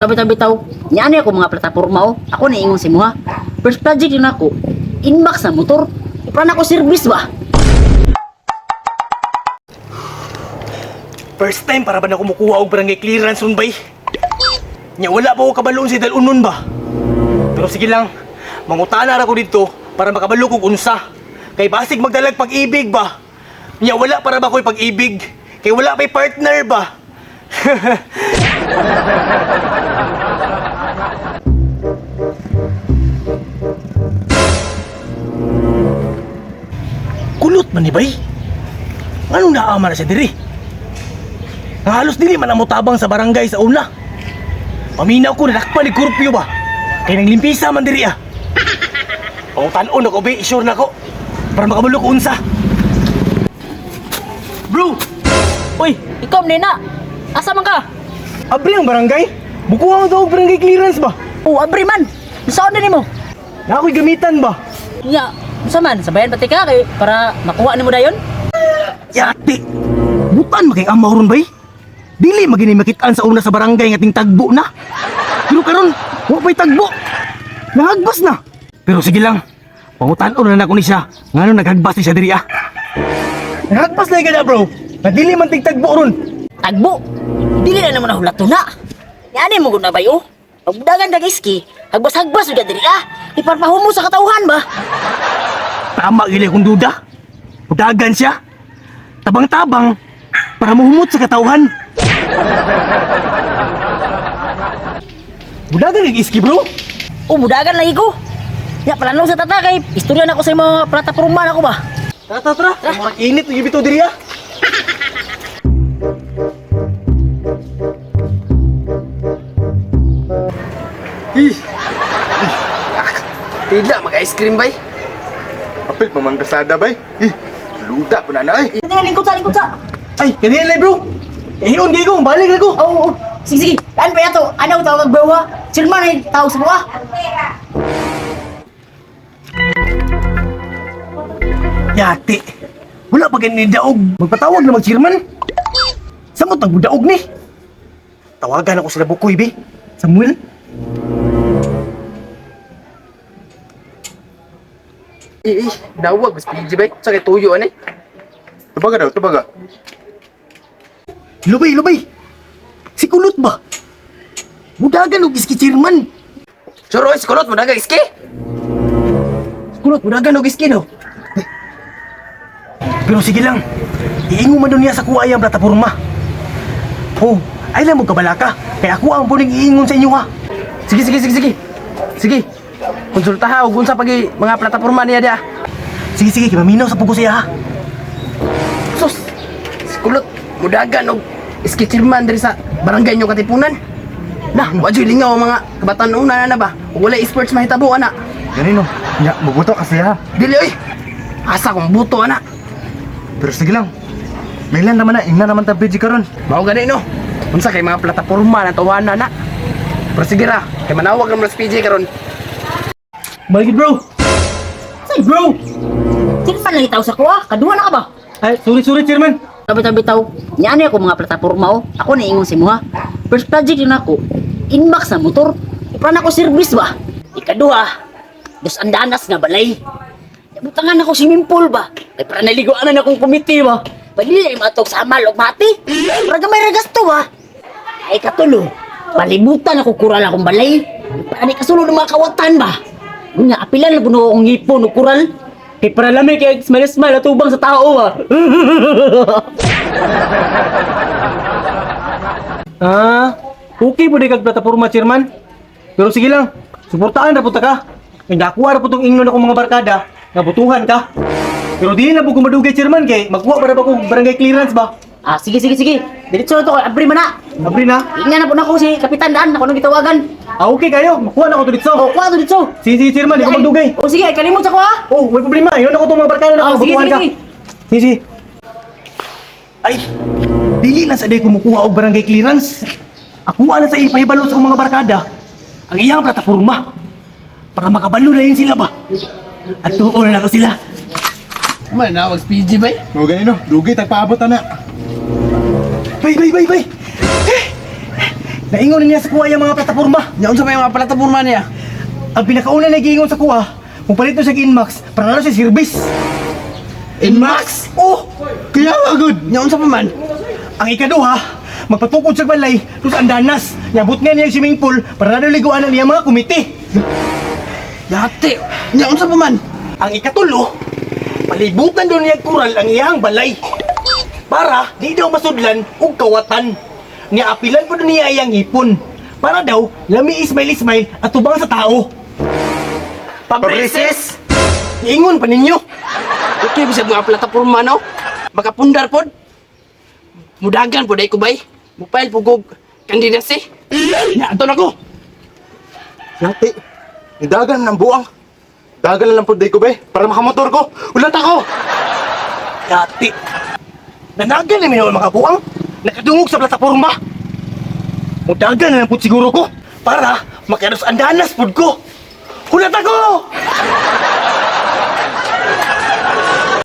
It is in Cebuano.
Tabi-tabi taw. Niani ako mga plataporma oh. Ako na ingon si muha. First project yun ako. Inbox na motor. Ipran ako service ba? First time para ba na kumukuha og barangay clearance nun bay? Nya wala pa ko kabaloon si dalunon ba? Pero sige lang, mangutana ra ko dito para makabalo kog unsa. Kay basig magdalag pag-ibig ba? Nya wala para ba ko'y pag-ibig? Kay wala pa'y partner ba? Kulot man ni bay? Anong naama na siya diri? Nga halos dili man ang motabang sa barangay sa una. Paminaw ko nadakpan ni Kurpyo ba? Kay nang limpisa man diri ah. Pangutan-on ako be, sure na ko. Para makabalo ko unsa. Bro, Uy, ikaw nina. Asa man ka? abri ang barangay. Bukuha mo daw og barangay clearance ba? Oh, abri man. Saan na nimo? Na ako'y gamitan ba? Nya, unsa man sabayan pati ka kay para makuha nimo dayon? Yati. Butan makay amaw ron bay. Dili magini makitaan sa una sa barangay nga ting tagbo na. Pero karon, wa pa'y tagbo. Nahagbas na. Pero sige lang. Pangutan-on na nako ni siya. Ngano naghagbas ni siya diri ah. Nahagbas na ka na bro. Nga dili man ting tagbo ron. Tagbo. Dili na naman nahulat to na. Niani mo gud na bay oh. Pagdagan kag iski, hagbas-hagbas jud ka diri ah. Iparpahumo sa katawhan ba? Tama gili akong duda. Udagan siya. Tabang-tabang para muhumot sa katawhan. Budagan kag iski bro. Oh, budagan lagi ko. Ya, palanong sa tata kay istorya na ako sa mga plataporma na ako ba. Tara, tara, tara. Murag init ng ibito diri ah. Ih! Tila, mag-ice cream bay. Apil pamangkasada bay. Ih, luda po na na ay. Tingnan, lingkod sa, lingkod sa. Ay, kanina lang bro. Hinon gay ko, balik na ko. Oo, oo. Sige, sige. Ano ba yato? Ano tawag bro ha? Chairman ay tawag sa buwa. Yati. Wala pa ganun ni daog. Magpatawag na mag-chairman. Samot ang daog ni. Tawagan ako sila Bukoy, be. Samuel. Ih, ih, dawag, mas PG bay. Sa kay tuyo, ano eh. Tubaga daw, tubaga. Lubay, lubay. Si Kulot ba? Budagan og iski chairman. Sure, oy, sikulot mo dagang iski. Kulot, budagan og iski no. Pero sige lang. Iingo man doon niya sa kuha ang plataporma. Oh, ay lang mo kabalaka. Kaya ako ang puning iingon sa inyo ha. Sige, sige, sige, sige. Sige. Konsulta ha, ug unsa pagi mga plataporma niya dia. Sige, sige, kimaminaw sa pugo siya ha. Sus, sikulot, mudagan og iski chairman diri sa barangay nyo Katipunan. Nah, wa jud lingaw ang mga kabataan una na na ba? Ug wala sports mahitabo ana. Ganino. Nya, mabuto kasi ha. Dili oy. Asa kong buto ana. Pero sige lang. Mailan naman na, ingna naman ta BG karon. Mao gani no. Unsa kay mga plataporma na tawana na. Pero sige ra, kay manawag ra man sa PJ karon. Balik bro. Say, Bro! chairman lagi tawag sa kuha. Kaduha na ka ba? Ay, sorry, sorry, chairman. Tabi-tabi taw. Niani ako mga plataporma oh. Ako na ingon si muha. First project yun ako. Inbox na motor. Ipran ako service ba? Ikaduha. Dos andanas nga balay. Butangan ako swimming pool ba? Kay para naliguan na akong komite ba? Padili ay matog sa amal og mati. Para gamay ra gasto ba? Ay katulo. Palibutan ako kural akong balay. Para ni kasulod ng mga kawatan ba? Unya apilan na puno akong ngipon og kural. Kay para lamig kay smile smile atubang sa tao ba. Ah, okay po di kag plataporma, chairman. Pero sige lang, suportaan ra po ta ka. Kay nakuha ra po tong ingnon akong mga barkada, nga butuhan ka. Pero di na po ko madugay, chairman, kay magkuha para ba kog barangay clearance ba? Ah, sige, sige, sige. Diretso na to kay abri man na. Abri na. Ingnan na po na ako si Kapitan Daan. Ako nang gitawagan. Ah, okay kayo, makuha na ako to dito. Oh, kuha to dito. Sige, sige, chairman, di ko magdugay. Oh, sige, ay, kalimot sa ko ha. Oh, may problema. Yun ako tong mga barkada na Oh, ako, sige, butuhan sige, ka. sige. Sige, sige. Ay, dili lang sa day kumukuha og barangay clearance. Ako na sa ipahibalo sa akong mga barkada. Ang iyang plataporma. Para makabalo na yun sila ba? At tuon na ako sila. Manawag sa PG bay. Mo ganino, dugi tagpaabot ana. Bay, bay, bay, bay! Eh! Naingon na niya sa kuha yung mga plataporma. Nya unsa may mga plataporma niya? Ang pinakauna na giingon sa kuha, kung palit na siya Inmax, para na siya service. Inmax? Oh! Kaya nga gud. Nya unsa pa man? Ang ikaduha, magpatukod sa balay dos andanas. Nyabot nga niya yung swimming pool para na liguan na niya mga komite. Yati. Nya unsa pa man? Ang ikatulo, palibutan daw niya kural ang iyang balay. Para di daw masudlan og kawatan. Niya apilan po niya iyang ipon. Para daw, lami ismail ismail at tubang sa tao. Pabrises? Ingon pa ninyo. Okay, bisag mga plataporma no? Makapundar pod. Mudagan pod ay ko bay. Mupile pugog candidacy. Nya ato na ko. Yati. Nidagan ng buang. Dagan na lang pud day ko bay para makamotor ko. Ulat ako. Dati. Nanagan namin ang mga buang. Nakadungog sa plataporma. Mudagan na lang po siguro ko. Para makaros andanas pud ko. Hulat ako!